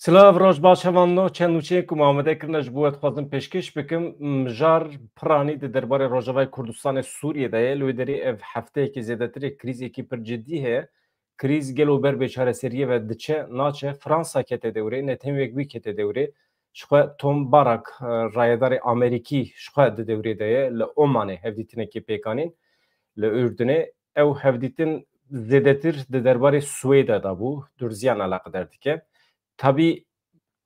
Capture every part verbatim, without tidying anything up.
Silav, roj baş hevalno. Çend nûçeyên ku me amade kirine ji bo we dixwazim pêşkêş bikim. Mijar piranî di derbarê Rojavayê Kurdistanê Sûriyê de ye. Li wê derê ev hefteyekî zêdetir e, krîzekî pir cidî heye. Krîz gelo ber bê çareseriyê ve diçe, naçe? Fransa kete dewrê, netewek wî kete dewrê. Ji xwe Tom Barak, e, rayedarê Amerîkî ji xwe di dewrê de ye. Li Omanê hevdîtinekê pêk anîn, li Urdunê. Ew hevdîtin zêdetir di derbarê Swêda de bû, Durziyan eleqedar dike. Tabî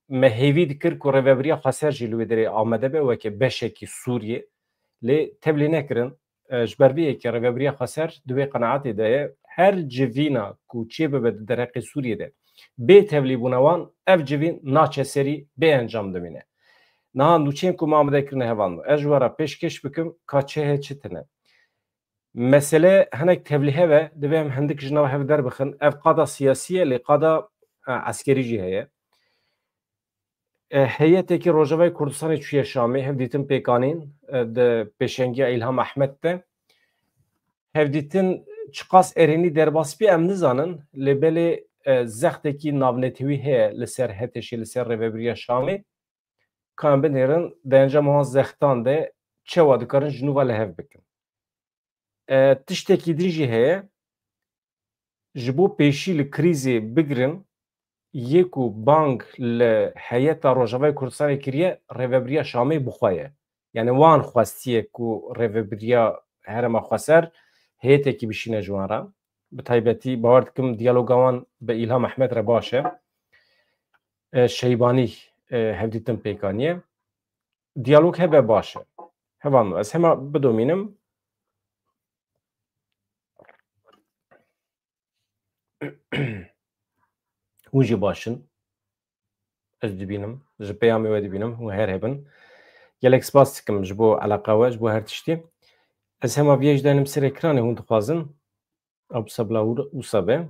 me hêvî dikir ku Rêvebiriya Xweser jî li wê derê amade be weke beşekî Sûriyê. Lê tevlî nekirin, e, ji ber vê yekê Rêvebiriya Xweser di wê qenaetê de ye, her civîna ku çêbibe di derheqê Sûriyê de bê tevlîbûna wan, ev civîn naçe serî, bê encam dimîne. Niha nûçeyên ku me amade kirine hevalno, ez ji we re pêşkêş bikim ka çi heye çi tune. Mesele hinek tevlîhev e, divê em hindik ji nav hev derbixin. Ev qada siyasî ye, lê qada, e, eskerî jî heye. E, heyetekî Rojavayê Kurdistanê çûye Şamê, hevdîtin pêk anîn, e, di pêşengiya Îlham Ehmed de. Hevdîtin çiqas erênî derbas bî em nizanin, lê belê, e, zextekî navnetewî heye li ser HTŞ'ê, li ser Rêvebiriya Şamê. Ka em binêrin, di encama wan zextan de çawa dikarin ji nû ve li hev bikin. E, tiştekî din jî heye, ji bo pêşî li krîzê bigirin, yê ku bang li heyeta Rojavayê Kurdistanê kiriye, Rêvebiriya Şamê bi xwe ye. Yani wan xwestiye ku Rêvebiriya Herêma Xweser heyetekî bişîne ji wan re. Bi taybetî bawer dikim diyaloga wan bi Îlham Ehmed re baş e. E, Şeybanî, e, hevdîtin pêk aniye. Diyalog hebe baş e. Hevalno, ez hema bidomînim. Hûn jî baş in. Ez dibînim. Ji peyamê we dibînim. Hûn her hebin. Gelek spas dikim ji bo eleqa we, ji bo her tiştî. Ez hema viyê jî daynim ser ekranê, hûn dixwazin. Ew wisa bila wisa be.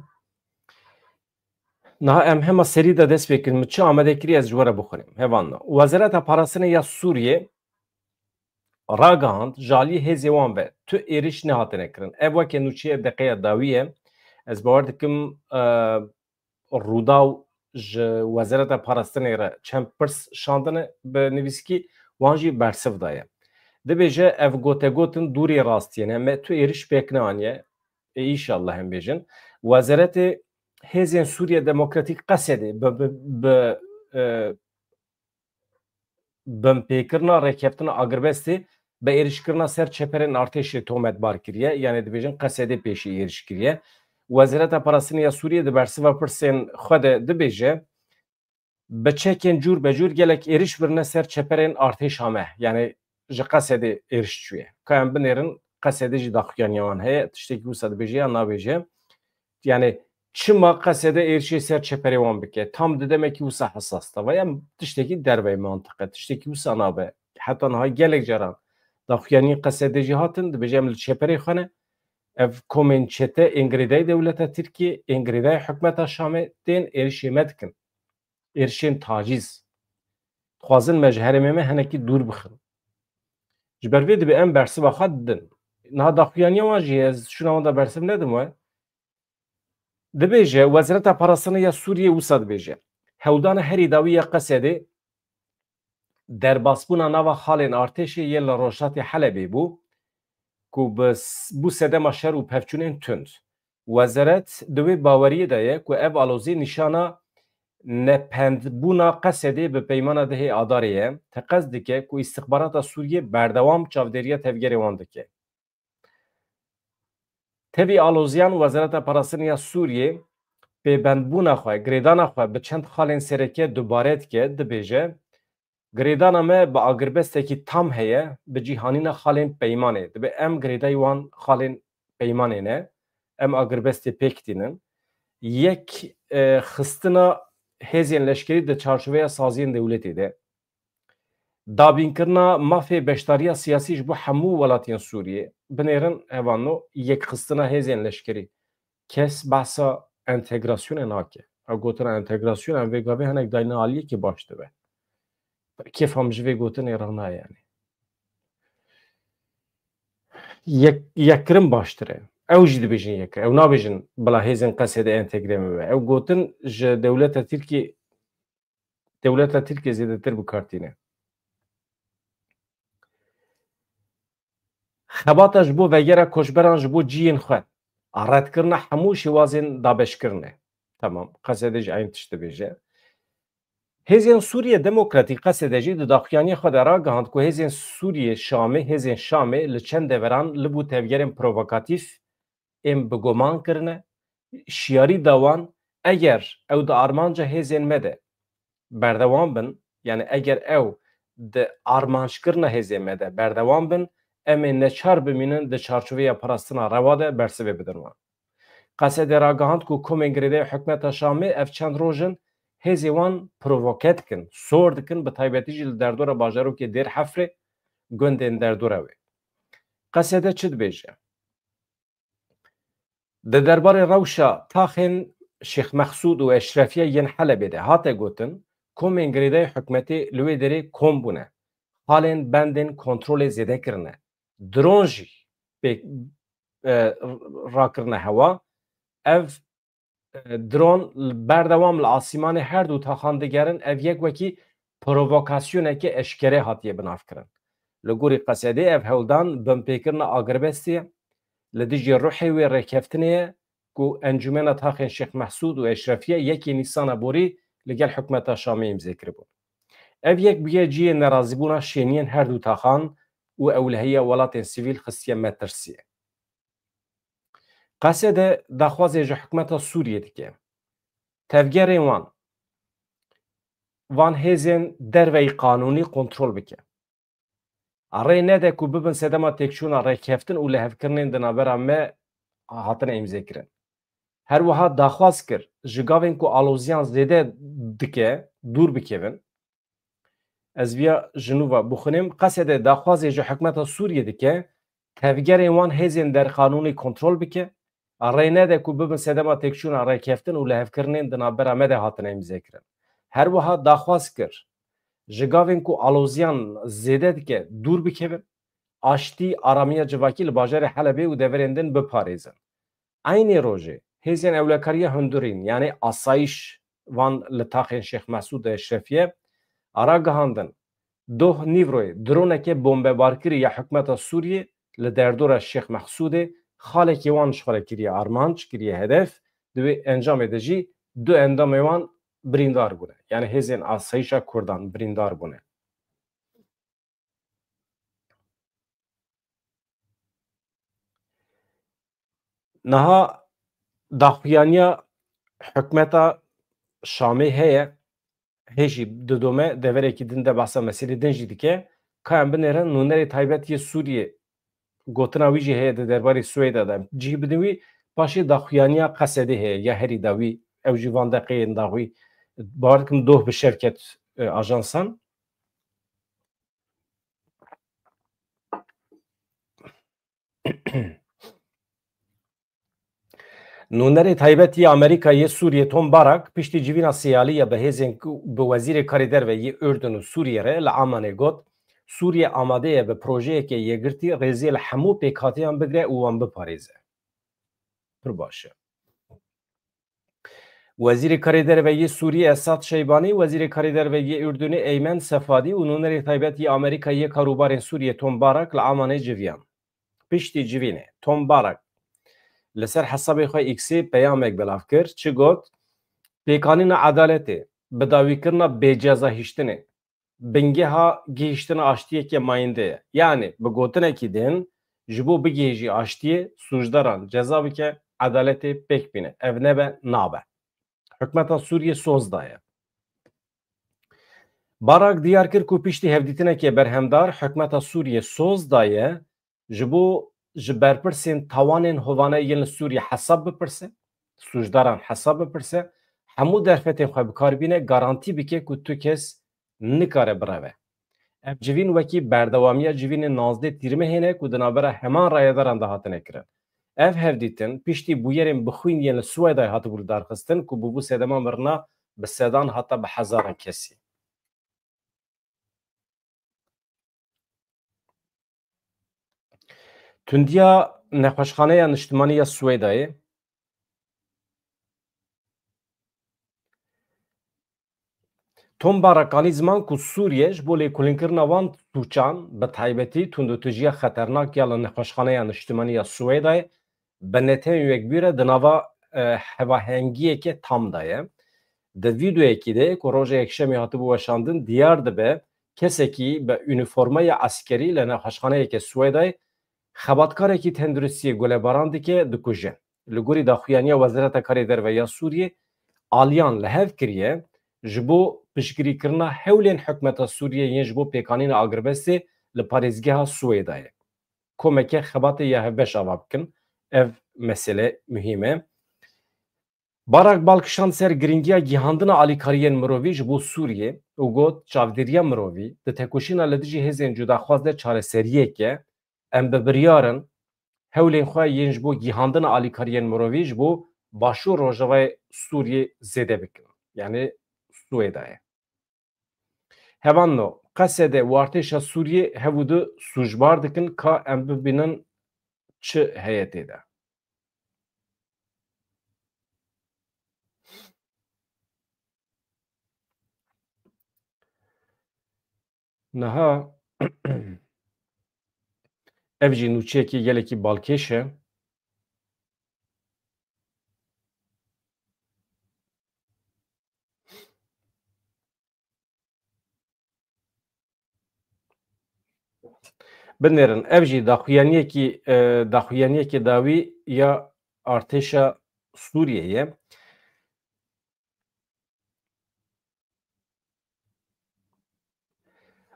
Niha em hema serî de dest pê kirin. Min çi amade kiriye ez ji we re bixwînim. Hevalno. Wezareta Parastinê ya Sûriyê ragihand, ji aliyê hêzê wan ve tu êriş nehatine kirin. Ev weke nûçeya deqeya dawî ye. Ez bawer dikim, e, Rûdaw ji Wezareta Parastinê re çend pirs şandine bi nivîskî, wan jî bersiv daye. Dibêje ev gotegotin dûrê rastiyê ne, me tu êriş pêk neaniye. Ê, înşallah em bêjin. Wezaretê Hêzên Sûriye Demokratîk, Qesedê, bi, bi, bi, e, binpêkirina rêkeftina agirbestê bi êrişkirina ser çeperên artêşê tometbar kiriye, yanî dibêjin Qesedê pêşî êriş kiriye. Wezareta Parastinê ya Sûriyê di bersiva pirsên xwe de dibêje, bi çekên cûr be cûr gelek êriş birine ser çeperên artêşa me, yanî ji Qesedê êriş çûye. Ka em binêrin, Qesedê jî daxuyaniya wan heye, tiştekî wisa dibêje ya nabêje. Yani çima Qesede êrişê ser çeperê wan bike? Tam di demekî wisa hesas de ve. Ya tiştekî dervey mantiqe, tiştekî wisa nabe. Heta niha gelek caran daxuyaniyên Qesede jî hatin, dibêje em li çeperê xwe ne. Ev komên çete ên girêdayî dewleta Tirkiyê, ên girêdayî hikûmeta Şamê tên êrişê me dikin. Êrişên tacîz. Dixwazin me ji herêmê me hinekî dûr bixin. Ji ber vê dibe em bersiva xwe didin. Niha daxuyaniya wan jî heye, ez şûna wan de bersiv nedim we. Dibêje, Wezareta Parastinê ya Sûriyê wisa dibêje, hewldana herî dawî ya Qesedê derbasbûna nava xalên artêşê yê li rojhilatê Helebê bû, ku bi s-, bû sedema şer û pevçûnên tund. Wezaret di wê baweriyê de ye ku ev alozî nîşana nependbûna Qesedê bi peymana dehê Adarê ye. Teqez dike ku îstixbarata Sûriyê berdewam çavdêriya tevgerê wan dike. Tevî aloziyan, Wezareta Parastinê ya Sûriyê pêbendbûna xwe, girêdana xwe bi çend xalên sereke dubare dike, dibêje, girêdana me bi agirbestekî tam heye, bi cîhanîna xalên peymanê. Dibe em girêdayî wan xalên peymanê ne, em agirbestê pêk tînin. Yek, e, xistina hêzên leşkerî di çarçoveya saziyên dewletê de. Dabînkirina mafê beşdariya siyasî ji bo hemû welatiyên Sûriyê. Binêrin, hevalno, yekxistina hêzên leşkerî. Kes behsa entegrasyonê nake. Ew gotina entegrasyon, em vê gavê hinek dayne aliyekê baş dibe. Kêfa min ji vê gotinê re nayê, yanî. Yek, yekkirin baştir e. Ew jî dibêjin yekkirin. Ew nabêjin bila hêzên Qesedê entegre bibe. Ew gotin ji dewleta Tirkiyê Dewleta Tirkiye zêdetir bi kar tîne. Xebata ji bo vegera koçberan ji bo ciyên xwe a redkirina hemû şêwazên dabeşkirinê. Tamam, Qesede jî eyn tişt dibêje. Hêzên Sûriye Demokratîk, Qesede, jî di daxuyaniya xwe de ragihand ku hêzên Sûriye Şamê, hêzên Şamê li çend deveran li bo tevgerên provokatîf ên bi guman kirine, şiyarî da wan, eger ew di armanca hêzên me de berdewam bin, yani eger ew di armanckirina hêzên me de berdewam bin, em ê neçar bimînin di çarçoveya parastina rewa de bersivê bidin wan. Qesede ragihand ku komên girêdayî hikûmeta Şamê ev çend roj in hêzê wan provoke dikin, sor dikin, bi taybetî jî li derdora bajarokê Dêr Hefrê, gundên derdora wê. Qesede çi dibêje? Di derbarê rewşa taxên Şêx Mexsûd û Eşrefiye yên Helebê de hate gotin, komên girêdayî hikûmetê li wê derê kom bûne, halên bendên kontrolê zêde kirine, dron jî pê, e, rakirine hewa. Ev, e, dron berdewam li asîmanê her du taxan digerin, ev yek wekî provokasyoneke eşkere hatiye binavkirin. Li gorî Qesedê ev hewldan binpêkirina agirbestê ye, li dijî ruhê wê rêkeftinê ye ku Encûmena Taxên Şêx Mehsûd û Eşrefiye yekê Nîsana borî li gel hikûmeta Şamê îmze kiribûn. Ev yek bûye cihê nerazîbûna şêniyên her du taxan û ewlehiya welatên sivîl xistiye metirsiyê. Qesede daxwazê ji hikûmeta Sûriyê dike, tevgerên wan, van hêzên derveyî qanûnî kontrol bike. Rê nede ku bibin sedema têkçûna rêkeftin û lihevkirinên di navbera me hatine îmzekirin. Her wiha daxwaz kir, ji gavên ku aloziyan zêde dike, dûr bikevin. Ez viya ji nû ve bixwînim. Qesede daxwazê ji hikûmeta Sûriyê dike, tevgerên wan hêzên derqanûnî kontrol bike, rê nede ku bibin sedema têkçûna rêkeftin û lihevkirinên di navbera me de hatine îmzekirin. Her wiha daxwaz kir, ji gavên ku aloziyan zêde dike, dûr bikevin, aştî, aramiya civakî li bajarê Helebê û deverên din biparêzin. Eynî rojê hêzên ewlekariya hundirîn, yanî asayiş van li taxên Şêx Mesûd û Eşrefiye, ragihandin, doh nîvroyê droneke bombebarkirî ya hikûmeta Sûriyê li derdora Şêx Mehsûdê xalekî wan ji xwe re kiriye armanc, kiriye hedef, di wê encamê de jî du endamê wan birîndar bûne. Yanî hêzên asayişa Kurdan birîndar bûne. Niha daxuyaniya hikûmeta Şamê heye, hê jî didome deverekî din de behsa meselê din jî dike. Ka em binêrin, nûnerê taybet yê Sûriyê gotina wî jî heye di derbarê Swêda de. Em cih bidin wî, paşê daxuyaniya Qesedê heye, ya herî dawî, ew jî van deqeyên daxwî. Bawer dikim doh bi şevket, e, ajansan. Nûnerê taybet yê Amerîka yê Sûriyê Tom Barak piştî civîna sêyalî ya bi hêzên ku bi Wezîrê Karê Derve yê Urdun û Sûriyê re li Amanê got, Sûriye amade ye bi projeyeke yekgirtî rêzê li hemû pêkhatiyan bigre û wan biparêze. Pir baş e. Wezîrê Karê Derve yê Sûriyê Esad Şeybanî, Wezîrê Karê Derve yê Urdunê Eymen Sefadî û nûnerê taybet yê Amerîka yê Karûbarên Sûriyê Tom Barak li Amanê civiyan. Piştî civînê Tom Barak li ser hesabê xwe X-ê peyamek belav kir, çi got, Pêkanîna edaletê, bidawîkirina bêcezahîştinê, bingeha gihîştina aştiyeke mayînde ye. Yanî, bi gotinekî din, ji bo bigihêjî aştiyê, sûcdaran ceza bike, edaletê pêk bîne. Ev nebe, nabe. Hikûmeta Sûriyê soz daye. Barak diyar kir ku piştî hevdîtineke berhemdar, hikûmeta Sûriyê soz daye, ji bo ji berpirsên tawanên hovane yên li Sûriyê hesab bipirse, sûcdaran hesab bipirse, hemû derfetên xwe bi kar bîne, garantî bike ku tu kes nikare bireve. Ev civîn wekî berdewamiya civînên nozdeh Tîrmehê ne ku di navbera heman rayedaran de hatine kirin. Ev hevdîtin piştî bûyerên bixwîn yên li Swêdayê hatibû lidarxistin ku bûbû sedema mirina bi sedan heta bi hezaran kesî. Tundiya Nexweşxaneya Niştimanî ya Swêdayê. Tom Barakani ziman ku Sûriye ji bo lêkolînkirina van sûcan, bi taybetî tundûtûjiya xeternak ya li Nexweşxaneya Niştimanî ya Swêdayê, bi Netanyahu yekbîre di nava, e, hevahengiyeke tam de ye. Di vîdeoyekî de ku roja Yekşemê hatibû weşandin, diyar dibe kesekî bi unîformaya eskerî li nexweşxaneyeke Swêdayê xebatkarekî tenduristiyê gulebaran dike, dikuje. Li gorî daxuyaniya Wezareta Karê Derve ya Sûriyê, aliyan li hev kiriye ji bo piştgirîkirina hewlên hikûmeta Sûriyê yên ji bo pêkanîna agirbestê li parêzgeha Swêdayê. Komeke xebatê ya hevbeş ava bikin. Ev mesele muhîm e. Barak bal kişand ser girîngiya gihandina alîkariyên mirovî ji bo Sûriyê û got, çavdêriya mirovî di tekoşîna li dijî hêzên cudaxwaz de çareseriyek e. Em bi biryar in hewlên xwe yên ji bo gihandina alîkariyên mirovî ji bo Başûr Rojavayê Sûriyê zêde bikin. Yanî Swêdayê. Hevanno, Qesede û artêşa Sûriyê hev û du sûcbar dikin, ka em bibînin çi heye tê de. Niha ev jî nûçeyekî gelekî balkêş e. Binêrin, ev jî daxuyaniyekî, e, daxuyaniyekê dawî ya artêşa Sûriyê ye.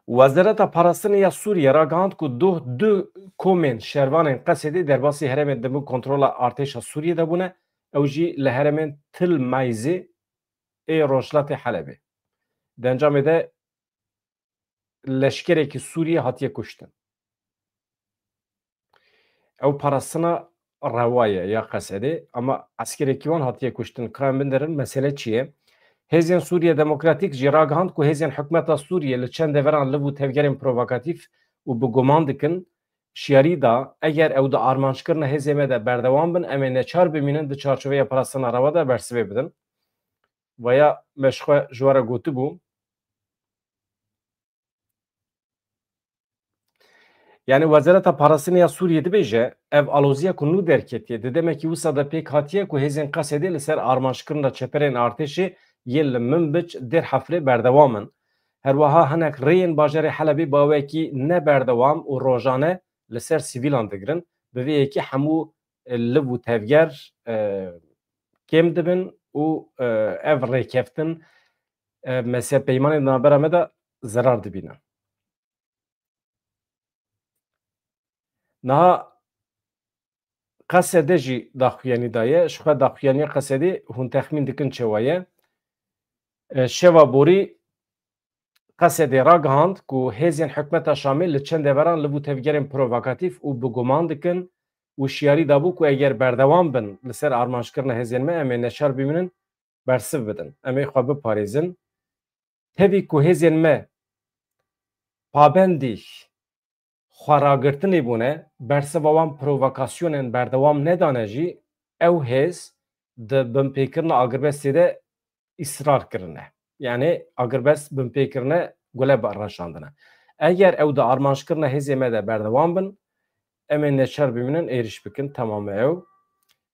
Wezareta Parastinê ya Sûriyê ragihand ku duh du komên şervanên Qesedê derbasî herêmên di bin kontrola artêşa Sûriyê de bûne, ew jî li herêmên Til Meyzê ê rojhilatê Helebê. Di encamê de leşkerekî Sûriyê hatiye kuştin. Ew parastina rewa ye ya Qesedê, ama eskerekî wan hatiye kuştin. Ka em binêrin, mesele çi ye? Hêzên Sûriye Demokratîk jî ragihand ku hêzên hikûmeta Sûriyê li çend deveran liv û tevgerên provokatîf û bi guman dikin, şiyarî da, eger ew di armanckirina hêzên me de berdewam bin, em ê neçar bimînin di çarçoveya parastina rewa de bersivê bidin. Vaya me ji xwe ji we re gotibû. Yanî Wezareta Parastinê ya Sûriyê dibêje, ev aloziya ku nû derketiye, di demekî wisa de pêk hatiye ku hêzên Qesedê li ser armanckirina çeperên artêşê yên li Minbic, Dêr Hefrê berdewam in. Her wiha hinek rêyên bajarê Helebê bawekî ne berdewam û rojane li ser sivîlan digirin. Bi vê yekê hemû, e, liv û tevger, e, kêm dibin û, e, ev rêkeftin, e, mesela peymanên di navbera me de zerar dibînin. Niha Qesedê jî daxuyanî daye. Ji xwe daxuyaniya Qesedê hûn texmîn dikin çawa ye. E, şeva borî Qesedê ragihand ku hêzên hikûmeta Şamê li çend deveran liv û tevgerên provokatîf û bi guman dikin û şiyarî dabû ku eger berdewam bin li ser armanckirina hêzên me, em ê neçar bimînin bersiv bidin. Em ê xwe biparêzin. Tevî ku hêzên me pabendî xweragirtinê bûne, bersiva wan provokasyonên berdewam nedane jî, ew hêz di binpêkirina agirbestê de îsrar kirine. Yanî agirbest binpê kirine, gule reşandine. Eger ew di armanckirina hêzê me de berdewam bin, em ê neçar bimînin êrîş bikin, temam e ew.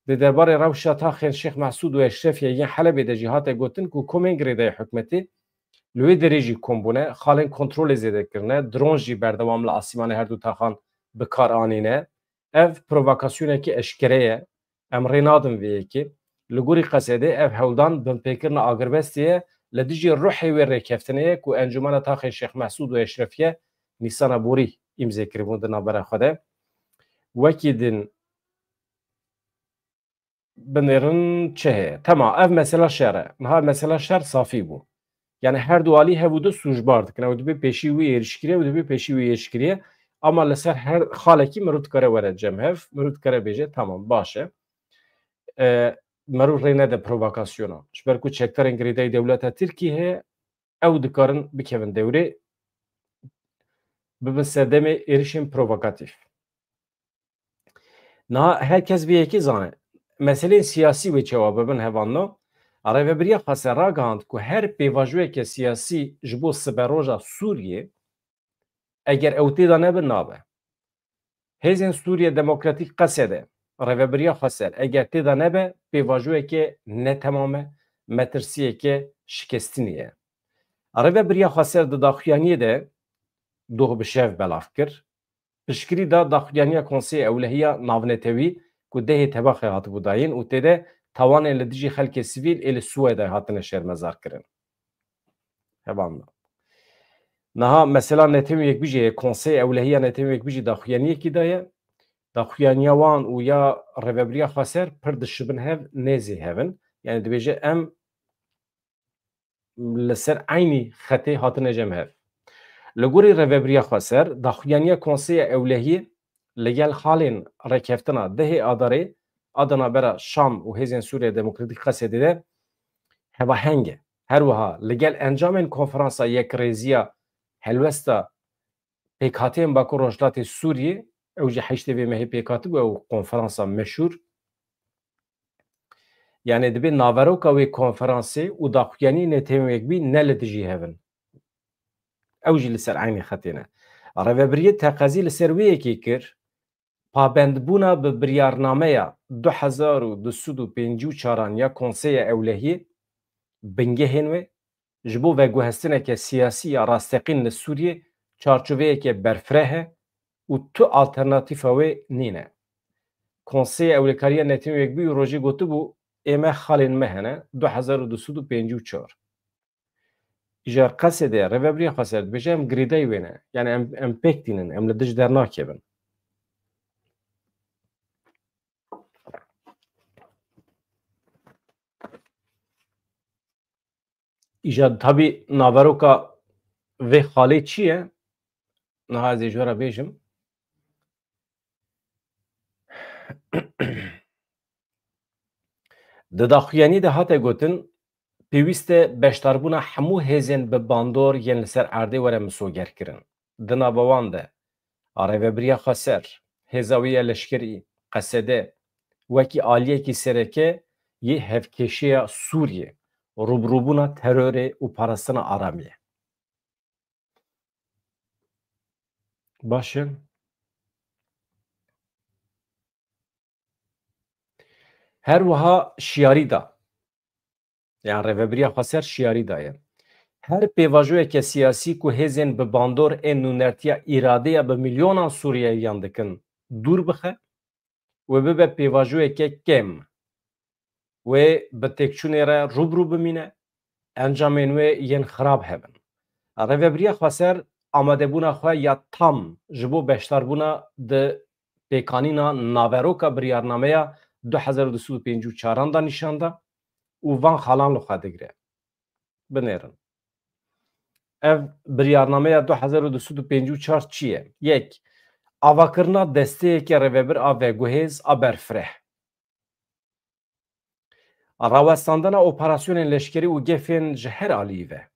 Di derbarê rewşa taxên Şêx Mesûd û Eşrefiyê yên Helebê de jî hate gotin ku komên girêdayî hikûmetê li wê derê jî kom bûne, xalên kontrolê zêde kirine, dron jî berdewam li asîmanê her du taxan bi kar anîne. Ev provokasyonekî eşkere ye. Em rê nadin vê yekê. Li gorî Qesedê ev hewldan binpêkirina agirbestê ye, li dijî ruhê wê rêkeftinê ye ku Encûmena Taxên Şêx Mesûd û Eşrefiye Nîsana borî îmze kiribûn di navbera xwe de. Wekî din binêrin çi heye? Tema, ev mesela şer e. Niha mesela şer safî bû. Yanî her du alî hev û du sûcbar dikin. Ew dibê pêşî wî êrîş kiriye, ew dibê pêşî wî êrîş kiriye. Ama li ser her xalekî mirov dikare were cem hev, mirov dikare bêje, tamam, baş e. E, mirov rê nede provokasyona. Ji ber ku çekdarên girêdayî dewleta Tirkî heye, ew dikarin bikevin dewrê, bibin sedemê êrişên provokatîf. Niha her kes vê yekê zane. Meseleyên siyasî wê çawa bibin hevanno? Rêvebiriya Xweser ragihand ku her pêvajoyeke siyasî ji bo siberoja Sûriyê, eger ew tê de nebe, nabe. Hêzên Sûriye Demokratîk, Qesede, Rêvebiriya Xweser, eger tê de nebe, pêvajoyeke netemam e, metirsiyeke şikestinê ye. Rêvebiriya Xweser di daxuyaniyê de doh bi şev belav kir. Piştgirî da daxuyaniya Konseyê Ewlehiya Navnetewî ku dehê tebaxê hatibû dayîn û tê de tawanên li dijî xelkê sivîl ê li Swêdayê hatine şermezar kirin. Hevalno. Niha mesela Netewên Yekbûyî jî heye, Konseyê Ewlehiya Netewên Yekbûyî jî daxuyaniyekî daye. Daxuyaniya wan û ya Rêvebiriya Xweser pir dişibin hev, nêzî hev in. Yani dibêje em li ser eynî xetê hatine cem hev. Li gorî Rêvebiriya Xweser, daxuyaniya Konseya Ewlehiyê li gel halên rêkeftina dehê Adarê a di navbera Şam û Hêzên Sûriya Demokratîk, Qesedê de hevaheng e. Her wiha li gel encamên Konferansa Yekrêziya Helwesta Pêkhateyên Bakur Rojhilatê Sûriyê, ew jî heştê vê mehê pêk hatibû, ew konferansa meşhûr, yani dibê naveroka wê konferansê û daxuyaniyê Netewên Yekbûyî ne li dijî hev in. Ew jî li ser eynî xetê ne. Rêvebiriyê teqezî li ser wê yekê kir, pabendbûna bi biryarnameya du hezar û du sed û pêncî û çaran ya Konseya Ewlehiyê, bingehên wê, ji bo veguhestineke siyasî ya rasteqîn li Sûriyê çarçoveyeke berfireh e û tu alternatîfa wê nîne. Konseyê Ewlekariya Netewên Yekbûyî rojê gotibû, ê me xalên me hene, du hezar û du sed û pêncî û çar. Îcar Qesedê Rêvebiriya Xweser dibêje, em girêdayî wê ne. Yani em, em pêk tînin, em li dij dernakevin. Îja tabî naveroka vê xalê çi ye? Niha ez ê ji we re bêjim. Di daxuyanî de hate gotin, pêwîst e beşdarbûna hemû hêzên bi bandor yên li ser erdê were misogerkirin. Di nava wan de a Rêvebiriya Xweser, hêza wê ya leşkerî, Qesede, wekî aliyekî sereke yê hevkêşiya Sûriyê, rûbirûbûna terorê û parastina aramiyê. Baş e. Her wiha şiyarî da. Yan Rêvebiriya Xweser şiyarî daye. Her pêvajoyeke siyasî ku hêzên bi bandor ên nûnertiya îradeya bi milyonan Sûriyeyiyan dikin dûr bixe, wê bibe pêvajoyeke kêm, wê bi têkçûnê re rû bi rû bimîne, encamên wê yên xirab hebin. Rêvebiriya Xweser amadebûna xwe ya tam ji bo beşdarbûna di pêkanîna naveroka biryarnameya du hezar û du sed û pêncî û çaran de nîşan da û van xalan li xwe digire. Binêrin. Ev biryarnameya du hezar û du sed û pêncî û çar çi ye? Yek, avakirina desteyeke rêvebir a veguhêz a berfireh. Rawestandina operasyonên leşkerî û gefên ji her alî ve.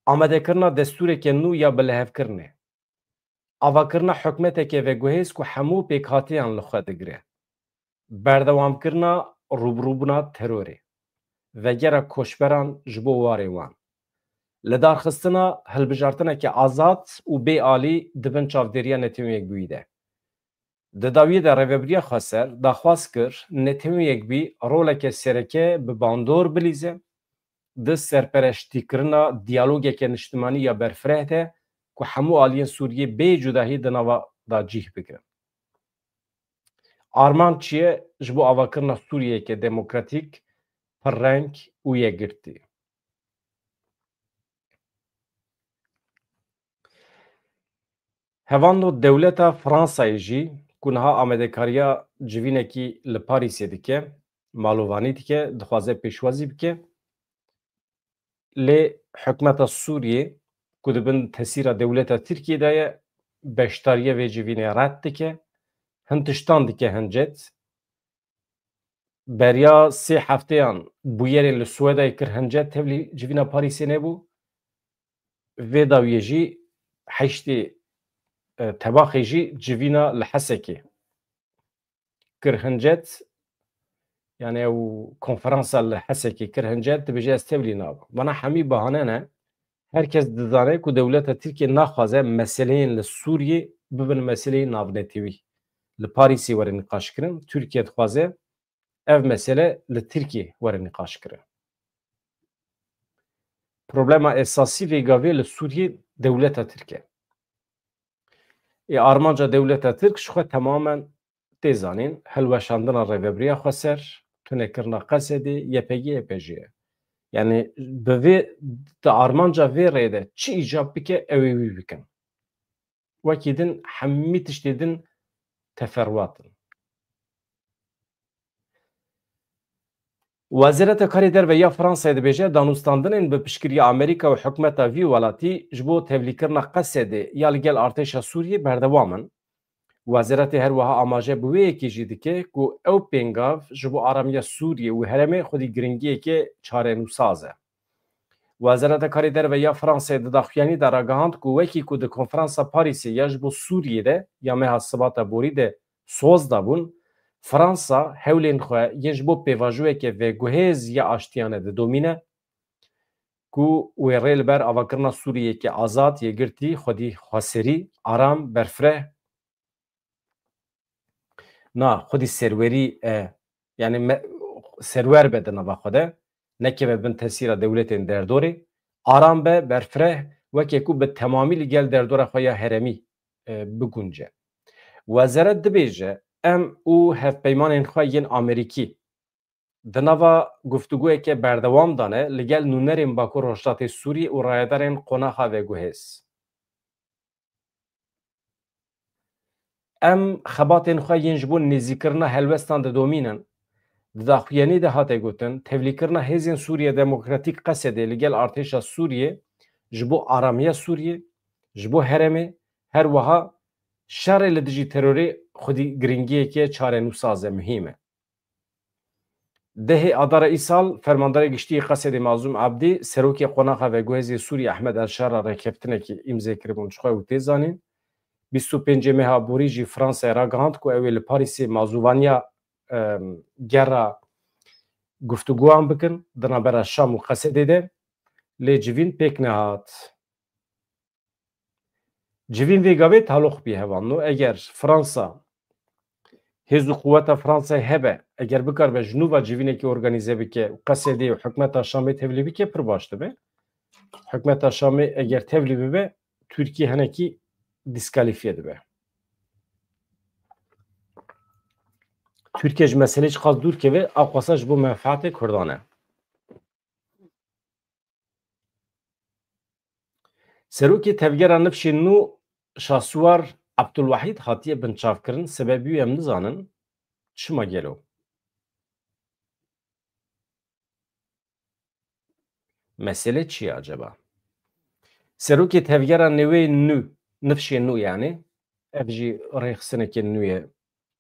Amadekirina destûreke nû ya bilihevkirinê. Avakirina hikûmeteke veguhêz ku hemû pêkhatiyan li xwe digire. Berdewamkirina rûbirûbûna terorê. Vegera koçberan ji bo warê wan. Lidarxistina hilbijartineke azad û bê alî di bin çavdêriya Netewên Yekbûyî de. Di dawiyê de Rêvebiriya Xweser daxwaz kir, Netewên Yekbûyî roleke sereke bi bandor bilîze di serpereştîkirina diyalogeke niştimanî ya berfireh de ku hemû aliyên Sûriyê bê cudahî di nava da cîh bigirin. Armanc çi ye ji bo avakirina Sûriyeyeke demokratîk, pirreng û yekgirtî? Hevando dewleta Fransayê jî ku niha amadekariya civînekî li Parîsê dike, malovanî dike, dixwaze pêşwazî bike. Lê hikûmeta Sûriyê ku di bin tesîra dewleta Tirkiyê de ye, beşdariya vê civînê red dike. Hin tiştan dike hincet. Beriya sê hefteyan bûyerê li Swêdayê kir hincet, tevlî civîna Parîsê nebû. Vê dawiyê jî heştê, e, tebaxê jî civîna li Hesekê kir hincet. Yani ew konferansa li Hesekê kir, hincet dibêje ez tevlî nabim. Vana hemî bahane ne. Her kes dizane ku dewleta Tirkiye naxwaze meseleyên li Sûriyê bibin meseleyên navnetewî. Li Parîsê were nîqaşkirin. Tirkiye dixwaze ev mesele li Tirkiye were nîqaşkirin. Problema esasî vê gavê li Sûriyê dewleta Tirk e. Ê armanca dewleta Tirk ji xwe temamen tê zanîn, hilweşandina rêvebiriya xweser, tunekirina Qesedê, Y P G, Y P J ye. Yani bi vê, di armanca vê rê de çi îcab bike, ew ê wî bikin. Wekî din hemî tiştê din teferwat in. Wezareta Karê Derve ya Fransayê dibêje, danûstandinên bi piştgiriya Amerîka û hikûmeta vî welatî ji bo tevlîkirina Qesedê ya li gel artêşa Sûriyê berdewam in. Wezaretê her wiha amaje bi wê yekê jî dike ku ew pêngav ji bo aramiya Sûriyê û herêmê xwedî giringiyeke çarenûsaz e. Wezareta Karê Derve ya Fransayê di daxuyanî de ragihand ku wekî ku di konferansa Parîsê ya ji bo Sûriyê de ya meha Sibata borî de soz dabûn, Fransa hewlên xwe yên ji bo pêvajoyeke veguhêz ya aştiyane didomîne ku wê rê li ber avakirina Sûriyeyeke azad, yekgirtî, xwedî xweserî, aram, berfireh, na xwedî serwerî, e, yani me, serwer be di nava xwe de, nekeve bin tesîra dewletên derdorê, aram be, berfireh, weke ku bi temamî li gel derdora xwe ya heremî, e, bigunce. Wezeret dibêje, em û hevpeymanên xwe yên Amerîkî di nava guftûgoyeke berdewam de ne li gel nûnerên Bakur Rojhilatê Sûriyê û rayedarên qonaxa veguhêz. Em xebatên xwe yên ji bo nêzîkirina helwestan didomînin. Di daxuyanî de hate gotin, tevlîkirina Hêzên Sûriye Demokratîk, Qesedê, li gel artêşa Sûriyê ji bo aramiya Sûriyê, ji bo herêmê, her wiha şerê li dijî terorê xwedî giringiyeke çarenûsaz e, muhîm e. Dehê Adara îsal, Fermandarê Giştî yê Qesedê Mazlûm Abdî, serokê qonaxa veguhêzê Sûriyê Ehmed El Şara rêkeftinekî îmze kiribûn ji xwe û tê zanîn. Bîst û pêncê meha borî jî Fransayê ragihand ku ew ê li Parîsê mazûvaniya, em, gera guftûgoyan bikin di navbera Şam û Qesedê de, lê civîn pêk nehat. Civîn vê gavê taloq bî hevalno. Eger Fransa, hêz û quweta Fransayê hebe, eger bikaribe ji nû ve civînekî organîze bike û Qesedê û hikûmeta Şamê tevlî bike, pir baş dibe. Hikûmeta Şamê eger tevlî bibe, Tirkiye hinekî dîskalîfiye dibe. Tirkiye ji meselê çiqas dûr keve, a qasa ji bo menfaatê Kurdan e. Serokê Tevgera Nifşên Nû Şahsuwar Abdulwahîd hatiye binçavkirin, sebebî wî em nizanin. Çima gelo? Mesele çi ye acaba? Serokê Tevgera Newê Nû, Nifşên Nû yani, ev jî rêxistineke nû ye,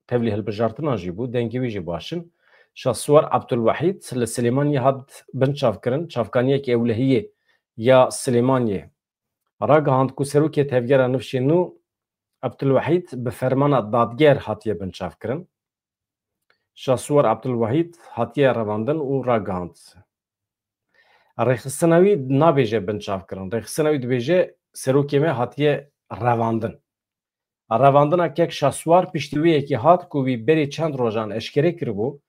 tevlî hilbijartinan jî bû, dengê wî jî baş in. Şahsuwar Abdulwahîd li Silêmaniyê hat binçavkirin, çavkaniyeke ewlehiyê ya Silêmaniyê ragihand ku serokê Tevgera Nifşên Nû Abdulwahîd bi fermana dadger hatiye binçavkirin. Şahsuwar Abdulwahîd hatiye revandin û ragihand. Rêxistina wî nabêje binçavkirin. Rêxistina wî dibêje serokê me hatiye revandin. Revandina kek Şahsuwar piştî wê yekê hat ku wî berê çend rojan eşkere kiribû,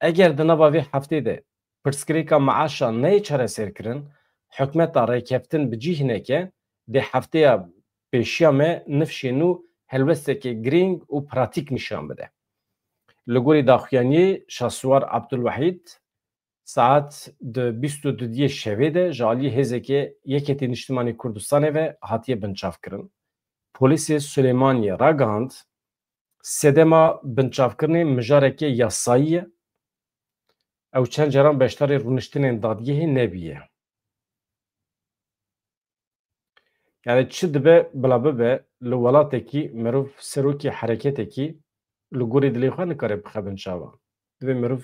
eger di nava vê heftê de pirsgirêka meaşa neyê çareserkirin, hikûmeta rêkeftin bi cîh neke, dê hefteya pêşiya me Nifşên Nû helwesteke girîng û pratîk nîşan bide. Li gorî daxuyaniyê Şahsuwar Abdulwahîd, saet di bîst û dudiyê şevê de ji aliyê hêzeke Yeketî Niştimanî Kurdistanê ve hatiye binçavkirin. Polîsê Silêmaniyê ragihand, sedema binçavkirinê mijareke yasayî ye. Ew çend caran beşdarî rûniştinên dadgehê nebûye. Yani çi dibe bila bibe, li welatekî mirov serokê hereketekî li gorî dilê xwe nikare bixe binçava. Divê mirov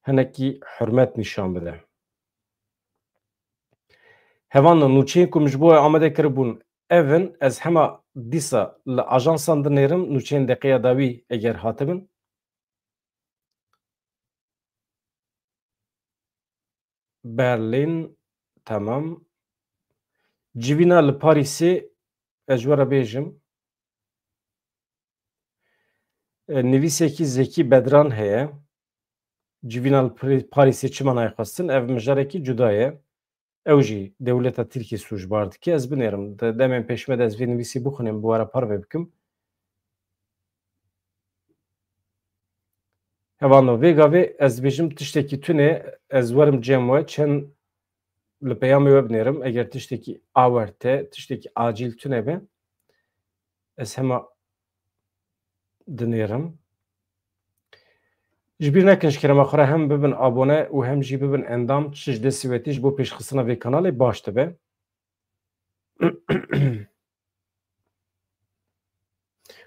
hinekî hurmet nîşan bide. Hevalno, nûçeyên ku min ji bo we amade kiribûn ev in, ez hema dîsa li ajansan dinêrim, nûçeyên deqeya dawî eger hatibin. Berlin, tamam. Civîna li Parîsê, ez ji we re bêjim. E, nivîsekî Zekî Bedran heye. Civîna li Pri-, Parîsê çima nayê xwestin? Ev mijarekî cuda ye. Ew jî dewleta Tirkiyê sûcbar dike. Ez binêrim. De-, demên pêş me de ez vê nivîsî bixwînim, bi we re parve bikim. Hevano, vê gavê ez dibêjim tiştekî tune, ez werim cem we, çend li peyamê we binêrim. Eger tiştekî awerte, tiştekî acîl tune be, ez hema dinêrim. Ji bîr nekin, ji kerema xwe re hem bibin abone û hem jî bibin endam, çi ji destê we tê ji bo pêşxistina vê kanalê baş dibe.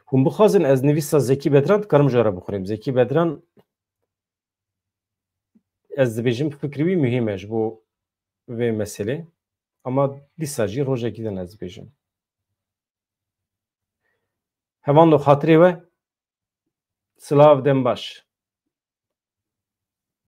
Hûn bixwazin ez nivîsa Zekî Bedran, dikarim ji we re bixwînim. Zekî Bedran, ez dibêjim, fikrê wî muhîm e ji bo vê meselê. Ama dîsa jî rojekî din ez dibêjim. Hevando, xatirê we, silav, dem baş.